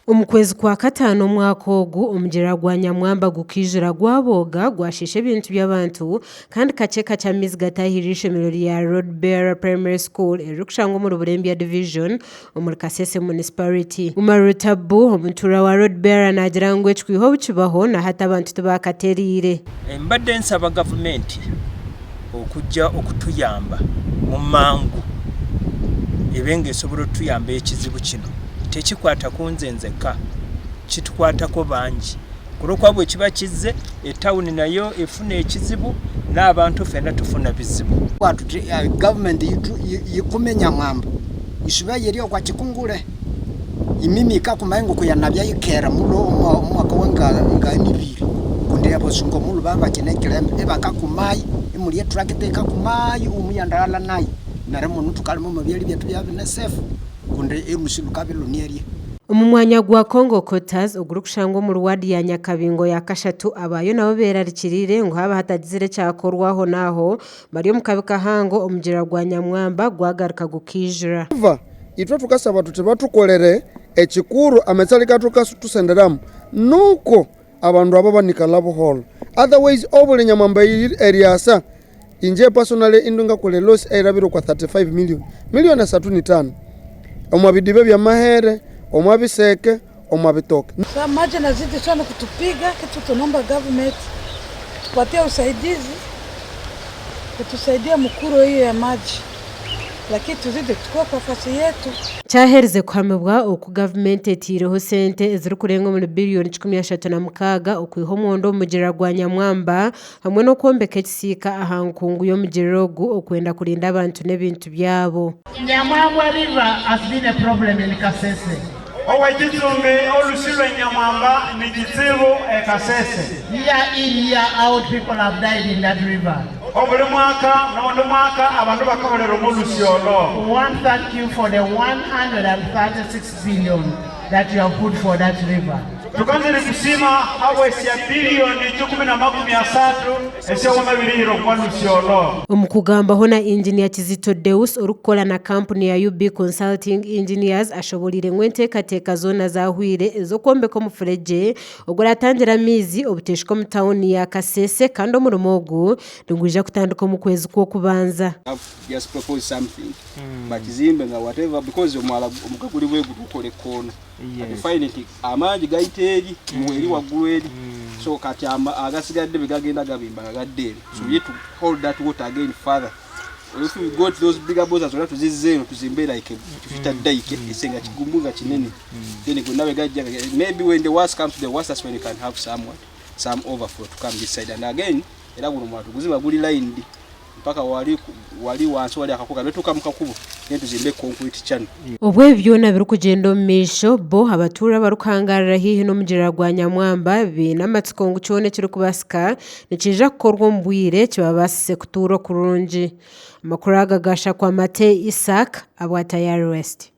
Omu kwezi kwa kataano omwaka ogu, omugyera gwa Nyamwamba gukaijura gwabooga gwashiisha ebintu by'abantu kandi kakye kakye amaizi gataahirira eishomero rya Road Bearer Primary School eririkushangwa omuri Burembya Division omuri Kasese Municipality. Umaru Tabu, omutuura wa Road Bearer naagira ngu eki kwiha obu kibaho na hati abantu tibaakatereire. Mbadde nsaba gavumenti okujja okutuyamba mu mangu ebe nga esobola otuyamba ekizibu kino tekikwata kunze nzekka kitukwatako bangi kulwokuba bwekiba kizze etawuni nayo efuna ekizibu n'abantu ffena tufuna bizibu. Gavumenti yikume Nyamwamba isube yeri okwa Kikungure imimi ikakumayo ngoku yanabya yikera muno omwaka wa nga nibiri kundi abasungu omulhu babya bakyine ekilembe ibakakumayo imuli etractor ikakumayo omuyandaghalha nayo neryo munu thukalima omwa byalya byethu ibyabya bine safe kundi erusi lukabya ilune erye. Omu mwanya gwa Congo Quarters ogurikushangwa omuri waadi ya Nyakabingo ya kashatu, abaayo nabo beerarikiriire ngu haaba hatagizire ekyakorwa aho n'aho bari omu kabi kahango omugyera gwa Nyamwamba gwagaruka gukaijura. Eva, Itwe tukasaba tuti batukolere ekikuru ametsali gatukatusenderamu nuko abandu aba banikala buholo otherwise obuli nyamwamba eryasa inje personally indi ngakola eloss eyirabire okwa 35 million, million asathu nitano omwa bidiba ebyamahere, omwa biseke, omwa bitoke. Sa maji nazidi sana kutupiga kitu tunaomba government tupatie usaidizi kutusaidia mukuru hiyo ya maji lakini tuzidi tukue kwa fasi yetu. Kyaherize kuhamibwa oku gavumenti etaireho sente ezirikurenga omuri biriyoni 36 okwiha omwondo omu mugyera gwa Nyamwamba hamwe n'okwombeka ekisiika aha nkungu y'omugyera ogu okwenda kurinda abantu n'ebintu byabo. Nyamwambwa River has been a problem in Kasese. Owekizumbi olusi lwe Nyamwamba ni kizibu e Kasese. Year in year out people have died in that river. Obuli mwaka n'ondi mwaka abandu bakahorera omu lusi olwo. We want thank you for the 136 billion that you have put for that river. Tukanzire kusiima habw'esya biliyoni 130 esy'owamabirihire okwa lusi olwo. Omu kugambaho na Inginiya Kizito Deus orikukora na kampuni ya UB Consulting Engineers ashoboreire ngu enteekateeka zoona zahwire ez'okwombeka omufuregye oguratangire amaizi obuteeshika omu tauni ya Kasese kandi omurimo ogu nigwija kutandika omu kwezi kw'okubanza. Just propose something bakizimbe nga whatever because omwala omuga guli bwe gutukola ekkoona kati find nti amaanyi gayita eri mu eri waggulu eri so kati agasigadde bwe gagenda gabimba nga gadda eno so we need to hold that water again further if we got those bigger bowsers zonna tuzizze eno tuzimbe like tufita dike ese nga kigumu nga kinene then gonna bwe gajja maybe when the worst comes to the worst that's when you can have somewhat some overflow to come this side and again era guno mwatu guziba guli lined mpaka wali wali wansi wali akakubo netuuka mu kakubo then tuzimbe concrete channel. Obu ebi byona birikugyenda omu maisho, bo abatuura abarikuhangaarira haihi n'omugyera gwa Nyamwamba baine amatsiko ngu kyona ekirikubaasika nikiija kukorwa omu bwire kibabaasise kutuura okurungi. Amakuru aga gaashakwa Matei Isaac, abwa Tayari West.